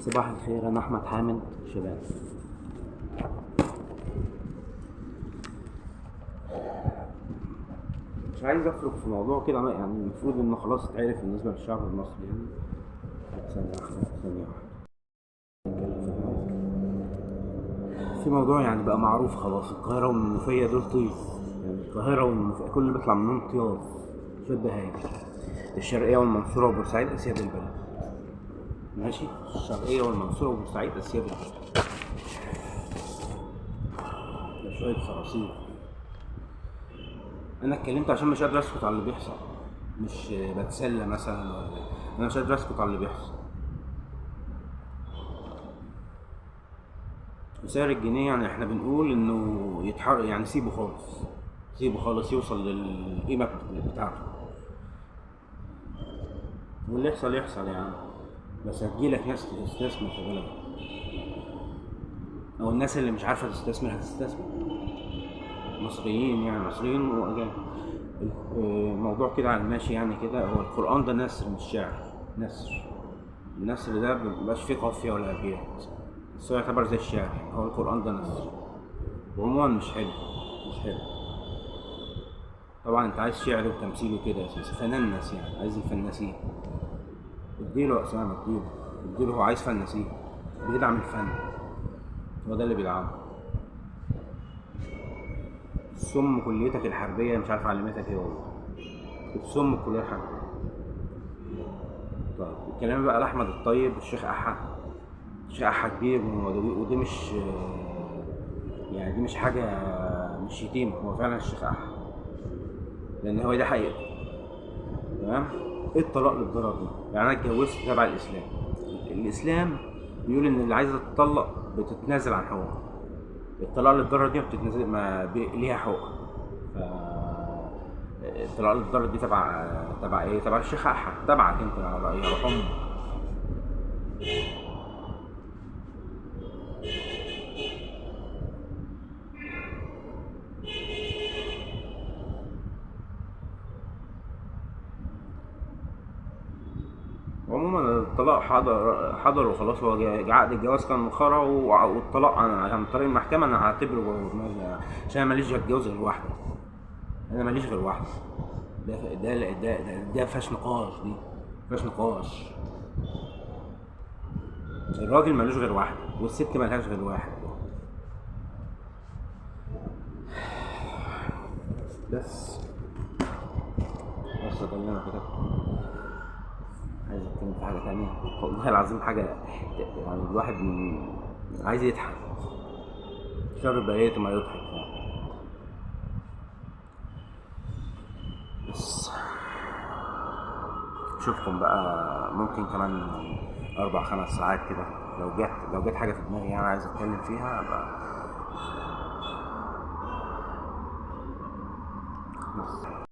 صباح الخير، أنا أحمد حامد شباب. مش عايز أفرق في موضوع كده، يعني المفروض إنه خلاص اتعرف بالنسبة للشعب المصري. يعني ثانية واحدة في موضوع يعني بقى معروف خلاص. القاهرة والمنوفية دول طيز، يعني القاهرة والمنوفية كل اللي بيطلع منهم طياز شوية بهايم. الشرقية والمنصورة وبورسعيد أسياد البلد، ماشي. الشرقية والمنصورة وبورسعيد أسياد البلد، ده شوية صراصير. أنا اتكلمت عشان مش قادر أسكت على اللي بيحصل، مش بتسلى مثلا ولا، أنا مش قادر أسكت على اللي بيحصل. وسعر الجنيه يعني احنا بنقول انه يتحرك، يعني سيبه خالص، سيبه خالص يوصل للقيمة بتاعته، واللي يحصل يحصل يعني. بس هتجيلك ناس تستثمر في بلدك، او الناس اللي مش عارفة تستثمر هتستثمر، مصريين يعني، مصريين واجانب. الموضوع كده على الماشي يعني كده. هو القرآن ده نثر مش شعر، نثر. النثر ده مبيبقاش فيه قافية ولا أبيات، بس هو يعتبر زي الشعر يعني. هو القرآن ده نثر، وعموما مش حلو، مش حلو طبعا. انت عايز شعر وتمثيل وكده يا سيدي، فننس يعني، عايز الفناسين. اديله يا اسامة، اديله، اديله، هو عايز فناسين، بيدعم الفن، هو ده اللي بيدعمه. سم كليتك الحربية مش عارف علمتك ايه والله، بتسم الكلية الحربية. طيب الكلام بقى لأحمد الطيب والشيخ أحا. الشيخ أحا كبير، ودي مش يعني، دي مش حاجة، مش شتيمة، هو فعلا الشيخ أحا، لأن هو ده حقيقته. تمام؟ ايه الطلاق للضرر ده؟ يعني أنا اتجوزت تبع الإسلام، الإسلام بيقول إن اللي عايزة تتطلق بتتنازل عن حقوقها. الطلاق للضرر دي ما بتتنازل، ما ليها حقوق. ف الطلاق للضرر دي تبع ايه؟ تبع الشيخ أحا، تبعك انت يا روح امك. عموما الطلاق حضر وخلاص، هو عقد الجواز كان خرا، والطلاق عن طريق المحكمة أنا هعتبره عشان أنا ماليش غير غير واحدة، أنا ماليش غير واحدة. ده ده ده ده فيهاش نقاش، دي فيهاش نقاش. الراجل مالوش غير واحدة، والست مالهاش غير واحد. بس ده اللي أنا كتبته. عايز اتكلم في حاجة تانية والله العظيم، حاجة يعني الواحد عايز يضحك، شر بقيته ما يضحك. بس اشوفكم بقى ممكن كمان 4-5 ساعات كده، لو جت حاجة في دماغي يعني عايز اتكلم فيها ابقى. بس.